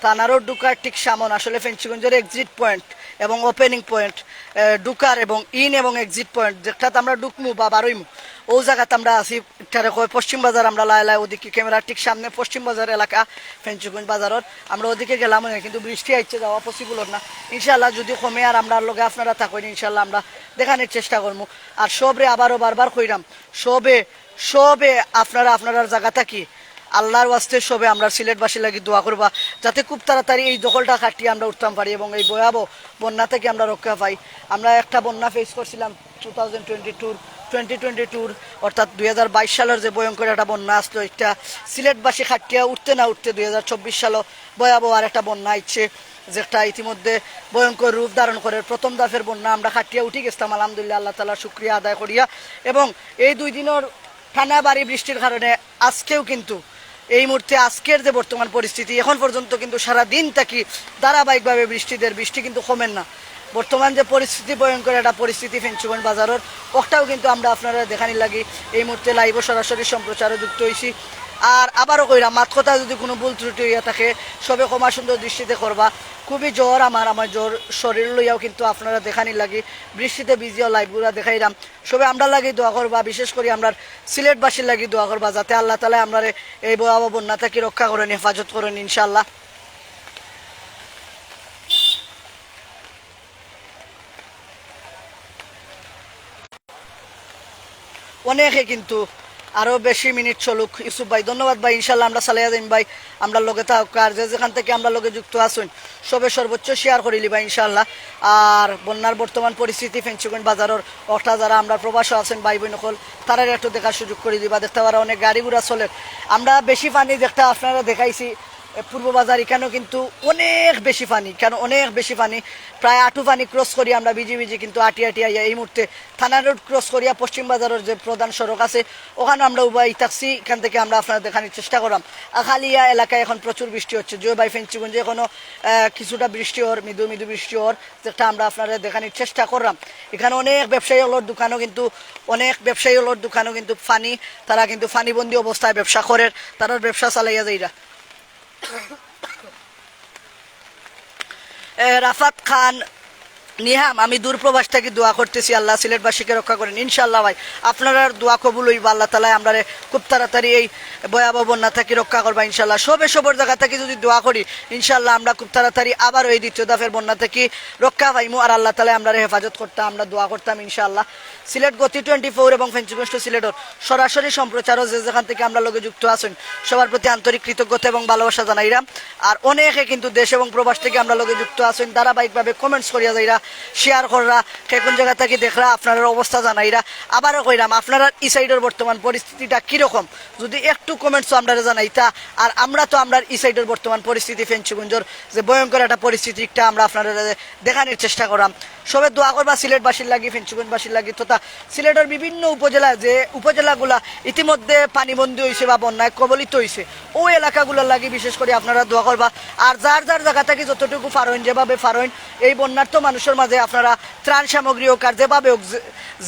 থানারও ঢুকার ঠিক সামন আসলে ফেঞ্চুগঞ্জর এক্সিট পয়েন্ট এবং ওপেনিং পয়েন্ট, এ, ঢুকার এবং ইন এবং এক্সিট পয়েন্ট, যেটাত আমরা ঢুকমু বা বারইমু, ও জাগাত আমরা আছি। ইটারে কয় পশ্চিম বাজার। আমরা লাই লাই ওদিকে ক্যামেরার ঠিক সামনে পশ্চিম বাজার এলাকা, ফেঞ্চুগঞ্জ বাজারর। আমরা ওদিকে গেলাম, কিন্তু বৃষ্টি আইছে, যাওয়া পসিবল না। ইনশাআল্লাহ যদি কমে আর আমরার লগে আপনারা থাকইন, ইনশাআল্লাহ আমরা দেখানির চেষ্টা করমু। আর সবরে আবারও বারবার কইরাম, সবে সবে আপনারা আপনারার জাগা থাকি আল্লাহর ওয়াস্তে সবে আমরার সিলেটবাসীর লাগি দোয়া করবা, যাতে খুব তাড়াতাড়ি এই দখলটা কাটিয়া আমরা উঠতাম পারি এবং এই ভয়াবহ বন্যা থাকি আমরা রক্ষা পাই। আমরা একটা বন্যা ফেস করছিলাম টু থাউজেন্ড টোয়েন্টি টুর, টোয়েন্টি টোয়েন্টি টুর, অর্থাৎ দুই হাজার বাইশ সালের যে ভয়ঙ্কর একটা বন্যা আসলো, একটা সিলেটবাসী কাটিয়া উঠতে না উঠতে দুই হাজার চব্বিশ সালও ভয়াবহ আর একটা বন্যা আইছে, যেটা ইতিমধ্যে ভয়ঙ্কর রূপ ধারণ করে। প্রথম দফার বন্যা আমরা কাটিয়া উঠি গেছিলাম, আলহামদুলিল্লাহ, আল্লাহ তাআলার শুকরিয়া আদায় করিয়া। এবং এই দুই দিনর টানা ভারী বৃষ্টির কারণে আজকেও কিন্তু এই মুহূর্তে আজকের যে বর্তমান পরিস্থিতি, এখন পর্যন্ত কিন্তু সারা দিন থাকি ধারাবাহিকভাবে বৃষ্টি দের, বৃষ্টি কিন্তু কমের না। বর্তমান যে পরিস্থিতি, ভয়ঙ্কর একটা পরিস্থিতি ফেঞ্চুগঞ্জ বাজারর, ওটাও কিন্তু আমরা আপনারা দেখানির লাগি এই মুহূর্তে লাইভও সরাসরি সম্প্রচারও যুক্ত হইছি। আর আবারও কইরা, মাত কথা যদি কোনো ভুল ত্রুটি হইয়া থাকে, সবে ক্ষমা সুন্দর দৃষ্টিতে করবা। খুবই জ্বর আমার, আমার জ্বর শরীর লইয়াও কিন্তু আপনারা দেখানির লাগি বৃষ্টিতে ভিজিয়াও লাইভগুলা দেখাইরাম। সবে আমরার লাগি দোয়া করবা, বিশেষ করি আমরার সিলেটবাসীর লাগি দোয়া করবা, যাতে আল্লাহ তাআলা আমরারে এই ভয়াবহ বন্যা থাকি রক্ষা করেন, হেফাজত করেন ইনশাআল্লাহ। অনেকে কিন্তু আরো বেশি মিনিট চলুক। ইউসুফ ভাই, ধন্যবাদ ভাই, ইনশাআল্লাহ আমরা চালাইয়া যাইম ভাই। আমরার লগে থাকুক, আর যে যেখান থাকি আমরার লগে যুক্ত আছইন, সবে সর্বোচ্চ শেয়ার করিলিবা ইনশাআল্লাহ। আর বন্যার বর্তমান পরিস্থিতি, ফেঞ্চুগঞ্জ বাজারর অটা যারা আমরার প্রবাসও আছইন ভাই বইন অকল, তারারে একটু দেখার সুযোগ করি দিবা। দেখতা পাররা অনেক গাড়ি ঘোড়া চলের। আমরা বেশি পানি দেখতা আপনারারে দেখাইছি, এ, পূর্ব বাজার, ইখানো কিন্তু অনেক বেশি পানি, ইখানো অনেক বেশি পানি। প্রায় আটু পানি ক্রস করি আমরা ভিজি ভিজি কিন্তু আটি আটি আইয়া এই মুহূর্তে থানা রোড ক্রস করিয়া পশ্চিম বাজারর যে প্রধান সড়ক আছে, ওখানো আমরা উবাই থাকছি। ইখান থাকি আমরা আপনারারে দেখানির চেষ্টা কররাম। আখালিয়া এলাকায় এখন প্রচুর বৃষ্টি হচ্ছে। জিও ভাই, ফেঞ্চুগঞ্জে এখনো, আহ, কিছুটা বৃষ্টি অর, মৃদু মৃদু বৃষ্টি অর, যেটা আমরা আপনারারে দেখানির চেষ্টা কররাম। ইখানো অনেক ব্যবসায়ী অকলর দোকানও কিন্তু, অনেক ব্যবসায়ী অকলর দোকানও কিন্তু পানি, তারা কিন্তু পানিবন্দী অবস্থায় ব্যবসা করের, তারার ব্যবসা চালাইয়া যাইরা। এ, রাফাত খান নিহাম, আমি দূর প্রবাস থাকি দোয়া করতেছি, আল্লাহ সিলেটবাসীকে রক্ষা করেন ইনশাআল্লাহ। ভাই, আপনারার দোয়া কবুল হইবা, আল্লাহ তাআলায় আমরারে খুব তাড়াতাড়ি এই ভয়াবহ বন্যা থাকি রক্ষা করবা ইনশাআল্লাহ। সবে সবর জাগা থাকি যদি দোয়া করি, ইনশাআল্লাহ আমরা খুব তাড়াতাড়ি আবার ওই দ্বিতীয় দফার বন্যা থাকি রক্ষা পাইমু, আর আল্লাহ তাআলায় আমরারে হেফাজত করতা, আমরা দোয়া করতাম ইনশাআল্লাহ। সিলেট গতি টোয়েন্টি ফোর এবং ফেঞ্চুগঞ্জ টু সিলেটর সরাসরি সম্প্রচারও যে যেখান থাকি আমরার লগে যুক্ত আছইন, সবার প্রতি আন্তরিক কৃতজ্ঞতা এবং ভালোবাসা জানাইরাম। আর অনেকে কিন্তু দেশ এবং প্রবাস থাকি আমরার লগে যুক্ত আছইন, ধারাবাহিকভাবে কমেন্টস করিয়া যাইরা, শেয়ার কররা, কে কোন জাগা থাকি দেখরা, আপনারার অবস্থা জানাইরা। আবারও কইরাম, আপনারার ই সাইডর বর্তমান পরিস্থিতিটা কিরকম, যদি একটু কমেন্টসও আমরারে জানাইতা। আর আমরা তো আমরার ই সাইডর বর্তমান পরিস্থিতি, ফেঞ্চুগঞ্জর যে ভয়ঙ্কর একটা পরিস্থিতি, একটা আমরা আপনারারে দেখানির চেষ্টা কররাম। সবে দোয়া করবা সিলেটবাসীর লাগি, ফেঞ্চুগঞ্জবাসীর লাগি তথা সিলেটর বিভিন্ন উপজেলা, যে উপজেলাগুলা ইতিমধ্যে পানিবন্দী হইছে বা বন্যায় কবলিত হইছে, ওই এলাকাগুলার লাগি বিশেষ করি আপনারা দোয়া করবা। আর যার যার জাগা থাকি যতটুকু পারইন, যেভাবে পারইন, এই বন্যার্ত মানুষের মাঝে আপনারা ত্রাণ সামগ্রী হোক আর যেভাবে হোক, যে,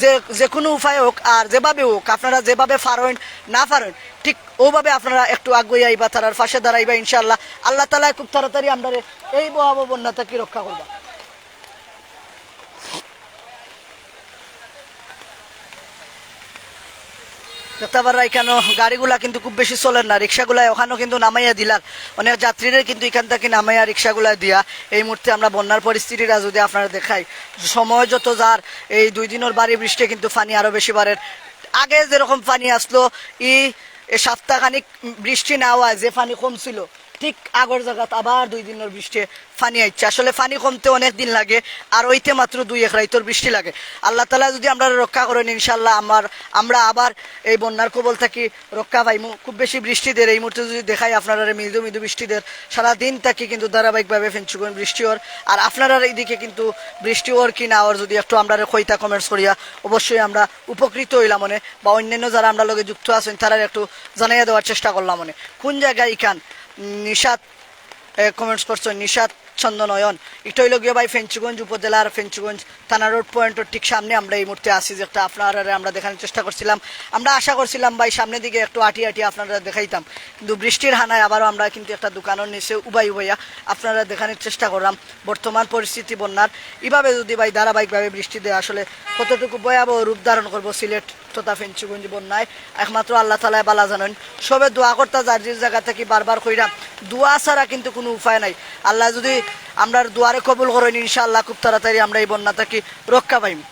যে, যে কোনো উপায় হোক আর যেভাবে হোক, আপনারা যেভাবে পারইন না পারইন, ঠিক ওভাবে আপনারা একটু আগুয়াই আইবা, তারার পাশে দাঁড়াইবা ইনশাআল্লাহ। আল্লাহ তাআলায় খুব তাড়াতাড়ি আমরারে এই ভয়াবহ বন্যা থাকি রক্ষা করবা। দেখতা পাররা ইখানো গাড়িগুলা কিন্তু খুব বেশি চলের না, রিক্সাগুলা ওখানো কিন্তু নামাইয়া দিলার, অনেক যাত্রীরে কিন্তু ইখান থাকি নামাইয়া রিক্সাগুলা দিয়া। এই মুহূর্তে আমরা বন্যার পরিস্থিতিটা যদি আপনারারে দেখাই, সময় যত যার, এই দুই দিনর ভারী বৃষ্টি কিন্তু পানি আরো বেশি বাড়ের। আগে যেরকম পানি আসলো, ই এ সপ্তাহখানিক বৃষ্টি না হওয়ায় যে পানি কমছিল, ঠিক আগর জাগাত আবার দুই দিনর বৃষ্টি পানি আইছে। আসলে পানি কমতে অনেক দিন লাগে, আর অইতে মাত্র দুই এক রাইতর বৃষ্টি লাগে। আল্লাহ তাআলা যদি আমরারে রক্ষা করেন, ইনশাআল্লাহ আমার, আমরা আবার এই বন্যার কবল থাকি রক্ষা পাইমু। খুব বেশি বৃষ্টি দের, এই মুহূর্তে যদি দেখাই আপনারারে, মৃদু মৃদু বৃষ্টি দের, সারা দিন থাকি কিন্তু ধারাবাহিকভাবে ফেঞ্চুগঞ্জ বৃষ্টি অর। আর আপনারার এইদিকে কিন্তু বৃষ্টি অর কি না অর যদি একটু আমরারে কইতা কমেন্টস করিয়া, অবশ্যই আমরা উপকৃত হইলাম অনে, বা অন্যান্য যারা আমরার লগে যুক্ত আছইন তারারে একটু জানাইয়া দেওয়ার চেষ্টা করলাম অনে। কোন জায়গায় ইখান? নিশাত, এ, কমেন্টস করছইন, নিশাত চন্দ্র নয়ন। এটা হইল গিয়ে ভাই ফেঞ্চুগঞ্জ উপজেলার ফেঞ্চুগঞ্জ থানা রোড পয়েন্টর ঠিক সামনে আমরা এই মুহূর্তে আছি, যেটা আপনারা আমরা দেখানোর চেষ্টা করছিলাম। আমরা আশা করছিলাম ভাই সামনের দিকে একটু আটি আটি আপনারা দেখাইতাম, কিন্তু বৃষ্টির হানায় আবারও আমরা কিন্তু একটা দোকানের নিচে উবাই উবাইয়া আপনারা দেখানোর চেষ্টা করলাম বর্তমান পরিস্থিতি বন্যার। এইভাবে যদি ভাই ধারাবাহিকভাবে বৃষ্টি দেয়, আসলে কতটুকু ভয়াবহ রূপ ধারণ করবো সিলেট তথা ফেঞ্চুগঞ্জ বন্যায়, একমাত্র আল্লাহ তাআলায় বালা জানেন। সবে দোয়া করতা যার যে জায়গা থাকি বারবার কইরাম, দোয়া ছাড়া কিন্তু কোনো উপায় নাই। আল্লাহ যদি আমরার দোয়ারে কবুল করেন, ইনশাআল্লাহ খুব তাড়াতাড়ি আমরা এই বন্যা থাকি রক্ষা পাইমু।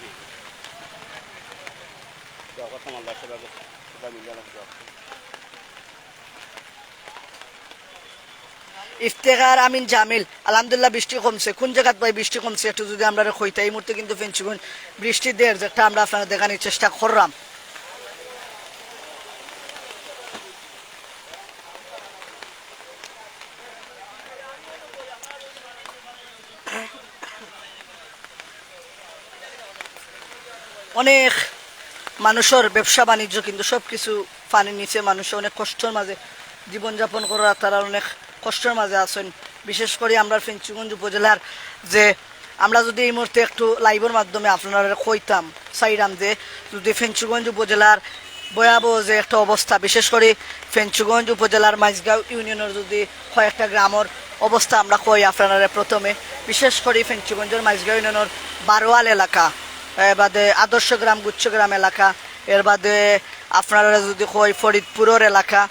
ইফতেখার আমিন জামিল, আলহামদুলিল্লাহ বৃষ্টি কমছে। কোন জায়গাত ভাই বৃষ্টি কমছে একটু যদি আমরা কইতা। এই মুহূর্তে কিন্তু ফেঞ্চুগঞ্জ বৃষ্টি দের, যেটা আমরা আপনারা দেখানোর চেষ্টা করলাম। অনেক মানুষের ব্যবসা বাণিজ্য কিন্তু সব কিছু পানির নিচে, মানুষ অনেক কষ্টর মাঝে জীবনযাপন করা, তারা অনেক কষ্টর মাঝে আছেন। বিশেষ করে আমরা ফেঞ্চুগঞ্জ উপজেলার যে আমরা যদি এই মুহূর্তে একটু লাইভের মাধ্যমে আপনারা কইতাম চাইরাম যে যদি ফেঞ্চুগঞ্জ উপজেলার ভয়াবহ যে একটা অবস্থা, বিশেষ করে ফেঞ্চুগঞ্জ উপজেলার মাইজগাঁও ইউনিয়নের যদি কয়েকটা গ্রামের অবস্থা আমরা কই আপনারা প্রথমে, বিশেষ করে ফেঞ্চুগঞ্জের মাইজগাঁও ইউনিয়নের বারোয়াল এলাকা, এর বাদে আদর্শ গ্রাম, গুচ্ছ গ্রাম এলাকা, এর বাদে আপনারা যদি কই ফরিদপুরের এলাকা,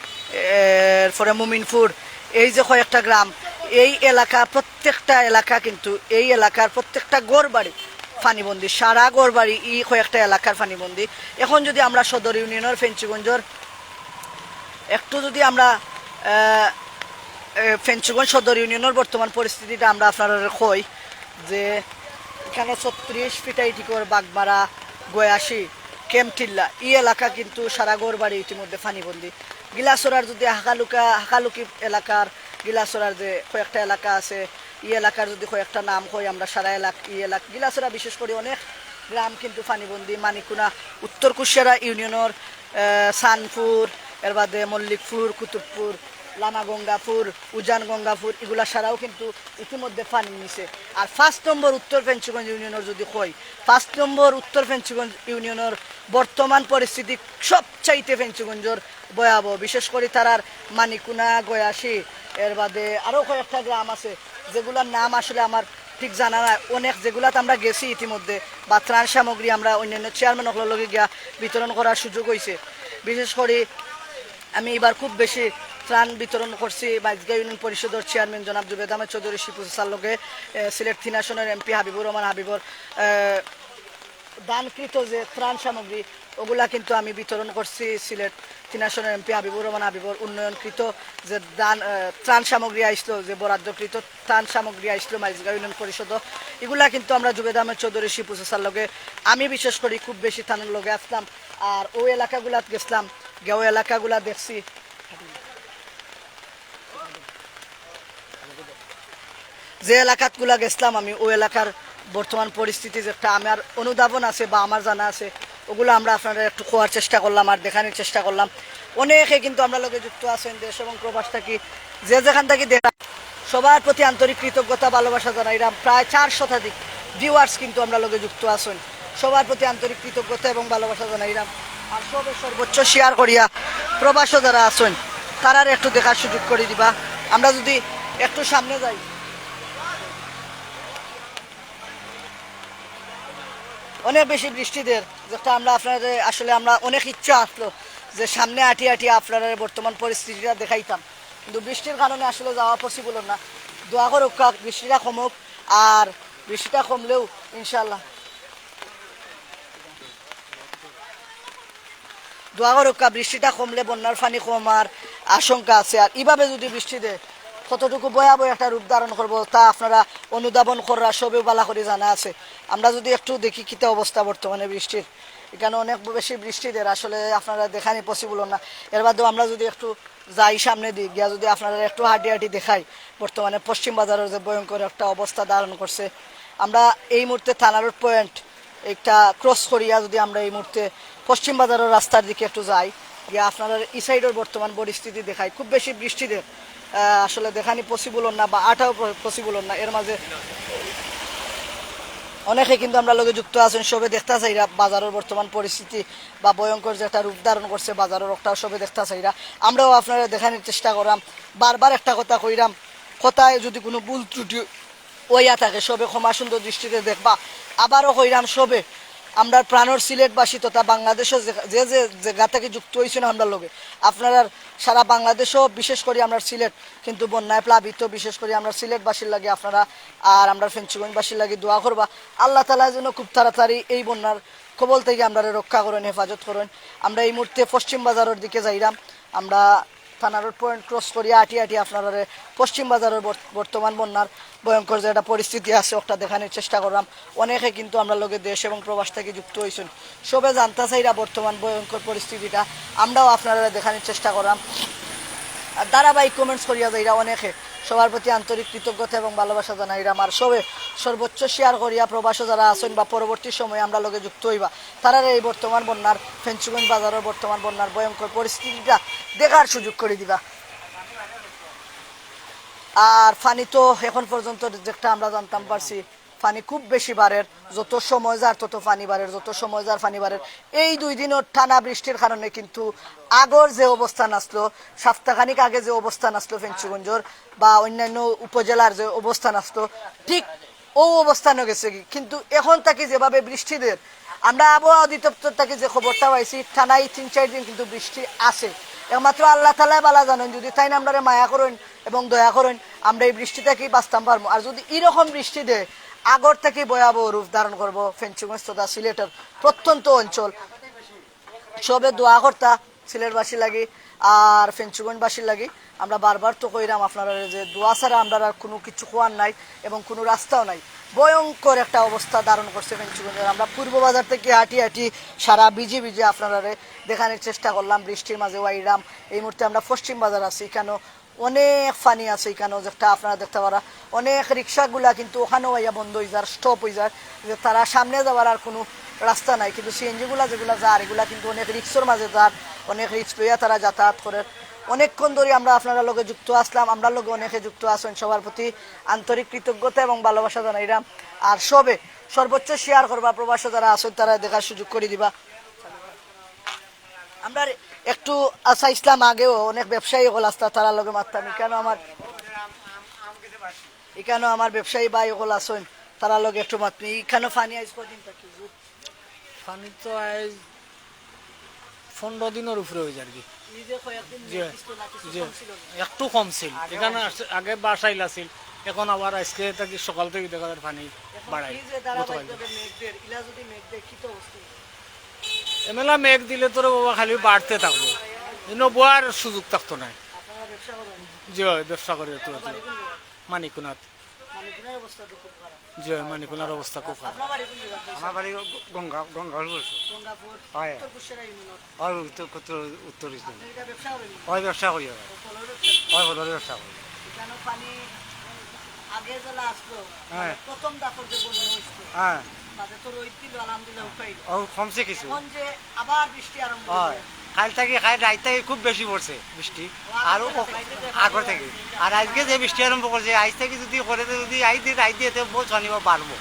এরপরে মুমিনপুর, এই যে কয়েকটা গ্রাম, এই এলাকা প্রত্যেকটা এলাকা কিন্তু এই এলাকার প্রত্যেকটা ঘর বাড়ি পানিবন্দী, সারা ঘর বাড়ি ই কয়েকটা এলাকার পানিবন্দী। এখন যদি আমরা সদর ইউনিয়নের ফেঞ্চুগঞ্জের একটু যদি আমরা আহ, এ, ফেঞ্চুগঞ্জ সদর ইউনিয়নের বর্তমান পরিস্থিতিটা আমরা আপনারা কই যে এখানে ছত্রিশ ফিটাই টিকর বাগমারা, গয়াসি, কেমটিল্লা এই এলাকা কিন্তু সারা ঘর বাড়ি ইতিমধ্যে পানিবন্দী। গিলাসরার যদি হাকালুকা হাকালুকি এলাকার গিলাসরার যে কয়েকটা এলাকা আছে, এই এলাকার যদি কয়েকটা নাম কই আমরা সারা এলাকা এই এলাকা গিলাসরা বিশেষ করে অনেক গ্রাম কিন্তু পানিবন্দী। মানিকুনা উত্তর কুশিয়ারা ইউনিয়নের আহ, সানপুর, এর বাদে মল্লিকপুর, কুতুবপুর, লামা গঙ্গাপুর, উজান গঙ্গাপুর, এগুলা সারাও কিন্তু ইতিমধ্যে পানি নিছে। আর পাঁচ নম্বর উত্তর ফেঞ্চুগঞ্জ ইউনিয়নের যদি কই, পাঁচ নম্বর উত্তর ফেঞ্চুগঞ্জ ইউনিয়নের বর্তমান পরিস্থিতি সবচাইতে ফেঞ্চুগঞ্জের ভয়াবহ। বিশেষ করে তারার মানিকুনা, গয়াসি, এর বাদে আরও কয়েকটা গ্রাম আছে, যেগুলোর নাম আসলে আমার ঠিক জানা নাই। অনেক যেগুলাত আমরা গেছি ইতিমধ্যে, বা ত্রাণ সামগ্রী আমরা অন্যান্য চেয়ারম্যান অকলর লগে গিয়া বিতরণ করার সুযোগ হয়েছে। বিশেষ করে আমি এবার খুব বেশি ত্রাণ বিতরণ করছি মাইজগাঁও ইউনিয়ন পরিষদের চেয়ারম্যান জনাব জুবেদ আহমেদ চৌধুরী শিপু চাচার লগে, এ, সিলেট তিন আসনের এমপি হাবিবুর রহমান হাবিবর, এ, দানকৃত যে ত্রাণ সামগ্রী, ওগুলা কিন্তু আমি বিতরণ করছি সিলেট তিন আসনের এমপি হাবিবুর রহমান হাবিবর উন্নয়নকৃত যে দান, আহ, ত্রাণ সামগ্রী আইসলো, যে বরাদ্দকৃত ত্রাণ সামগ্রী আইসলো মাইজগাঁও ইউনিয়ন পরিষদ, এগুলা কিন্তু আমরা জুবেদ আহমেদ চৌধুরী শিপু চাচার লগে আমি বিশেষ করি খুব বেশি তানর লগে আসলাম। আর ওই এলাকাগুলাত গেছিলাম, গিয়া ওই এলাকাগুলা দেখছি। যে এলাকাতগুলা গেছিলাম আমি, ওই এলাকার বর্তমান পরিস্থিতি যেটা আমার অনুধাবন আছে বা আমার জানা আছে, ওগুলো আমরা আপনারা একটু খোয়ার চেষ্টা করলাম আর দেখানোর চেষ্টা করলাম। অনেকে কিন্তু আমরা লগে যুক্ত আছেন দেশ এবং প্রবাস থাকি, যে যেখান থাকি দেখা, সবার প্রতি আন্তরিক কৃতজ্ঞতা, ভালোবাসা জানাইলাম। প্রায় চার শতাধিক ভিউয়ার্স কিন্তু আমরা লগে যুক্ত আছেন। সবার প্রতি আন্তরিক কৃতজ্ঞতা এবং ভালোবাসা জানাইলাম। আর সবে সর্বোচ্চ শেয়ার করিয়া প্রবাসও যারা আছেন, তারার একটু দেখার সুযোগ করে দিবা। আমরা যদি একটু সামনে যাই, অনেক বেশি বৃষ্টি দের, যেটা আমরা আপনাদের আসলে আমরা অনেক ইচ্ছা আসলো যে সামনে আটি আটি আপনারা বর্তমান পরিস্থিতিটা দেখাইতাম, কিন্তু বৃষ্টির কারণে আসলে যাওয়া পসিবল না। দোয়া করুক্কা বৃষ্টিটা কমুক, আর বৃষ্টিটা কমলেও ইনশাল্লাহ দোয়া করুক্কা, বৃষ্টিটা কমলে বন্যার পানি কমার আশঙ্কা আছে। আর এইভাবে যদি বৃষ্টি দেয়, কতটুকু ভয়াবহ একটা রূপ ধারণ করবো, তা আপনারা অনুধাবন করার সবেও ভালো করে জানা আছে। আমরা যদি একটু দেখি কিতা অবস্থা বর্তমানে বৃষ্টির, এখানে অনেক বেশি বৃষ্টি দের, আসলে আপনারা দেখানি পসিবল না। এর বাদেও আমরা যদি একটু যাই সামনে দিক গিয়া যদি আপনারা একটু হাঁটি হাঁটি দেখাই, বর্তমানে পশ্চিম বাজারের যে ভয়ঙ্কর একটা অবস্থা ধারণ করছে, আমরা এই মুহূর্তে থানা রোড পয়েন্ট একটা ক্রস করিয়া যদি আমরা এই মুহূর্তে পশ্চিম বাজারের রাস্তার দিকে একটু যাই, গিয়া আপনারা এই সাইডের বর্তমান পরিস্থিতি দেখাই। খুব বেশি বৃষ্টি দের, আহ, আসলে দেখানি পসিবল না বা আটাও পসিবল না। এর মাঝে অনেকে কিন্তু আমরার লগে যুক্ত আছইন, সবে দেখতা চাইরা বাজারর বর্তমান পরিস্থিতি বা ভয়ঙ্কর যে একটা রূপ ধারণ করছে বাজারর, ওটাও সবে দেখতা চাইরা। আমরাও আপনারারে দেখানির চেষ্টা কররাম। বারবার একটা কথা কইরাম, কথায় যদি কুনু ভুল ত্রুটি অইয়া থাকে, সবে ক্ষমা সুন্দর দৃষ্টিতে দেখবা। আবারও কইরাম সবে, আমরার প্রাণর সিলেটবাসী তথা বাংলাদেশও যে, যে, যে জাগা থাকি যুক্ত অইছইন আমরার লগে, আপনারার সারা বাংলাদেশও, বিশেষ করি আমরার সিলেট কিন্তু বন্যায় প্লাবিত, বিশেষ করি আমরার সিলেটবাসীর লাগি আপনারা আর আমরার ফেঞ্চুগঞ্জবাসীর লাগি দোয়া করবা। আল্লাহ তাআলা যেন খুব তাড়াতাড়ি এই বন্যার কবল থাকি আমরারে রক্ষা করইন, হেফাজত করইন। আমরা এই মুহূর্তে পশ্চিম বাজারর দিকে যাইরাম। আমরা থানা রোড পয়েন্ট ক্রস করিয়া আটি আটি আপনারারে পশ্চিম বাজারর বর্ত-, বর্তমান বন্যার ভয়ঙ্কর যে একটা পরিস্থিতি আছে, ওটা দেখানির চেষ্টা কররাম। অনেকে কিন্তু আমরার লগে দেশ এবং প্রবাস থাকি যুক্ত অইছইন, সবে জানতা চাইরা বর্তমান ভয়ঙ্কর পরিস্থিতিটা, আমরাও আপনারারে দেখানির চেষ্টা কররাম। আর ধারাবাহিক কমেন্টস করিয়া যাইরা অনেকে, সবার প্রতি আন্তরিক কৃতজ্ঞতা এবং ভালোবাসা জানাইরাম। আর সবে সর্বোচ্চ শেয়ার করিয়া প্রবাসও যারা আছইন বা পরবর্তী সময়ে আমরার লগে যুক্ত অইবা, তারারে এই বর্তমান বন্যার, ফেঞ্চুগঞ্জ বাজারর বর্তমান বন্যার ভয়ঙ্কর পরিস্থিতিটা দেখার সুযোগ করি দিবা। আর পানি তো এখন পর্যন্ত যেটা আমরা জানতাম পারছি, পানি খুব বেশি বাড়ের, যত সময় যার তত পানি বাড়ের, যত সময় যার পানি বাড়ের। এই দুই দিনর টানা বৃষ্টির কারণে কিন্তু আগর যে অবস্থান আসলো, সপ্তাহখানিক আগে যে অবস্থান আসলো ফেঞ্চুগঞ্জর বা অন্যান্য উপজেলার যে অবস্থান আসলো, ঠিক ও অবস্থানও গেছে কি। কিন্তু এখন থাকি যেভাবে বৃষ্টি দের, আমরা আবহাওয়া অধিদপ্তর থাকি যে খবরটা পাইছি, টানা এই তিন চাইর দিন কিন্তু বৃষ্টি আছে। একমাত্র আল্লাহ তাআলায় বালা জানইন, যদি তাইন আমরারে মায়া করইন এবং দয়া করইন, আমরা এই বৃষ্টি থাকি বাঁচতাম পারমু। আর যদি এরকম বৃষ্টি দেয়, আগর থাকি ভয়াবহ রূপ ধারণ করবো ফেঞ্চুগঞ্জ তথা সিলেটর প্রত্যন্ত অঞ্চল। সবে দোয়া করতা সিলেটবাসীর লাগি আর ফেঞ্চুগঞ্জবাসীর লাগি। আমরা বারবার তো কইরাম আপনারারে যে দোয়া ছাড়া আমরার আর কুনু কিছু কওয়ার নাই এবং কুনু রাস্তাও নাই। ভয়ঙ্কর একটা অবস্থা ধারণ করছে ফেঞ্চুগঞ্জর। আমরা পূর্ব বাজার থাকি আটি আটি সারা ভিজি ভিজি আপনারারে দেখানির চেষ্টা করলাম। বৃষ্টির মাঝে আইরাম। এই মুহূর্তে আমরা পশ্চিম বাজার আছি, ইখানো অনেক পানি আছে, ইখানো যেটা আপনারা দেখতা পাররা। অনেক রিক্সাগুলা কিন্তু ওখানো আইয়া বন্ধ অইযার, স্টপ অইযার, যে তারা সামনে যাওয়ার আর কুনু রাস্তা নাই। কিন্তু সিএনজিগুলা যেগুলা যার, এগুলা কিন্তু অনেক রিস্কর মাঝে যার, অনেক রিস্ক লইয়া তারা যাতায়াত করের। অনেকক্ষণ ধরি আমরা আপনারার লগে যুক্ত আছলাম, আমরার লগে অনেকে যুক্ত আছইন, সবার প্রতি আন্তরিক কৃতজ্ঞতা এবং ভালোবাসা জানাইরাম। আর সবে সর্বোচ্চ শেয়ার করবা, প্রবাসে যারা আছইন তারারে দেখার সুযোগ করি দিবা। আমরা একটু চাইছলাম আগেও, অনেক ব্যবসায়ী অকল আছলা, তারার লগে মাততাম। ইখানো আমার, ইখানো আমার ব্যবসায়ী ভাই অকল আছইন, তারার লগে একটু মাতমু। ইখানো পানি আইজ কদিন থাকি? পানি তো আইজ পনরো দিনর উপরে অইযার কি। নিজে কয়েকদিন জি, মেঘ দিছিল না, কিছু জি। কম ছিল না? একটু কম ছিল। আগে এখানে কম ছিল। আসছে, আগে বাসাইল আছিল, এখন আবার আইজকে থাকি সকাল থাকি দেখা যার পানি এখন বাড়াই। এই যে গতকাল ধারাবাহিকভাবে মেঘ দের, ইলা যদি মেঘ দেয়, কি তো অবস্থা? এমেলা মেঘ দিলে তো রে বাবা খালি বাড়তে থাকবো, ইনো বওয়ার সুযোগ থাকতো নায়। আপনারা ব্যবসা করেন? জি অয়, ব্যবসা করি তো। আপনার বাড়ি কোন জায়গায়? মানিকনাথ। মানিকনাথর অবস্থা তো খুব খারাপ। জি অয়, মানিকনাথর অবস্থা খুব খারাপ। আপনার বাড়ি কোন জায়গায়? আমার বাড়ি গ-, গঙ্গা, গঙ্গা হল বলছো। গঙ্গাপুর, হয়। উত্তর কুশিয়ারা ইউনিয়ন। হয়, উত্তর, উত্তর, উত্তর ইউনিয়ন। আপনি এটা ব্যবসা করেন? হয়, ব্যবসা করি হয়। ও, ফলর ব্যবসা? হয়, ফলর ব্যবসা করি। এখানে পানি আগে যেলা আসলো, হ্যাঁ। মানে প্রথম দাপট যে বন্যা হয়েছিল, হ্যাঁ। তাতে তো রোদ দিল, আলহামদুলিল্লাহ, উঠাইল। ও, কমছে কিছু। এখন যে আবার বৃষ্টি আরম্ভ হয়। হলো। কাল থাকি, কাল রাইত থাকি খুব বেশি পড়ছে বৃষ্টি। ও, আরো আগর ও-, থাকি। আগর থাকি। আর আইজকে যে বৃষ্টি আরম্ভ করছে, আইজ থাকি যদি করে, তো যদি আইজ দিয়ে, আইজ দিয়ে, তো বহুত পানি বাড়বো।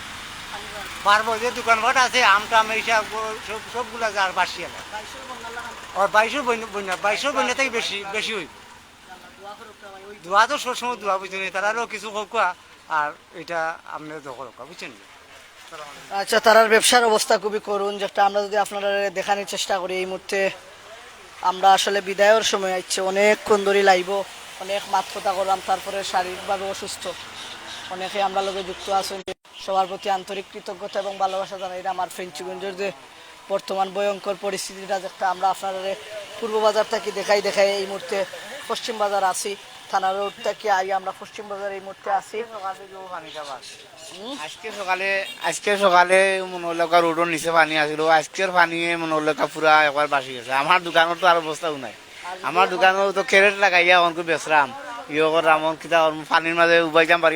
পানি বাড়বো। বাড়বো, যে দোকানপাট আছে, আম টাম, এই সব, সব, সবগুলা যার বাসি এলাকা। বাইশর বন্যা লাগান। ও, বাইশর বন্যা, বন্যা, বাইশর বন্যা থাকি বেশি, বেশি হইব। আল্লাহ, দোয়া করুক, ভাই, ওই দোয়া তো সবসময় দোয়া, বুঝছেন? তারারও কিছু হোক, আর এটা আপনি দখল হোক, বুঝছেন? আচ্ছা, তারার ব্যবসার অবস্থা খুবই করুণ, যেটা আমরা যদি আপনারারে দেখানির চেষ্টা করি। এই মুহূর্তে আমরা আসলে বিদায়র সময় আইছে, অনেকক্ষণ ধরি লাইভও, অনেক মাত কথা করলাম, তারপরে শারীরিকভাবে অসুস্থ অনেকে আমরার লগে যুক্ত আছেন। সবার প্রতি আন্তরিক কৃতজ্ঞতা এবং ভালোবাসা জানাই। এটা আমার ফেঞ্চুগঞ্জের যে বর্তমান ভয়ঙ্কর পরিস্থিতিটা, যেটা আমরা আপনারারে পূর্ব বাজার থাকি দেখাই দেখাই এই মুহূর্তে পশ্চিম বাজার আছি, থানা রোড থাকি আই আমরা পশ্চিম বাজার এই মুহূর্তে আছি। আজকে সকালে, আজকে সকালে মনে হলো একটা রোডর নিচে পানি আছিল, আজকের পানিয়ে মনে হলো একটা পুরা একবার ভাসি গেছে। আমার দোকানর তো আর অবস্থাও নাই, আমার দোকানও তো ক্যারেট লাগাইয়া অনকু বেচরাম, ইয়ে করলাম, অন কিতা করলাম, পানির মাঝে উবাইতাম পারি না।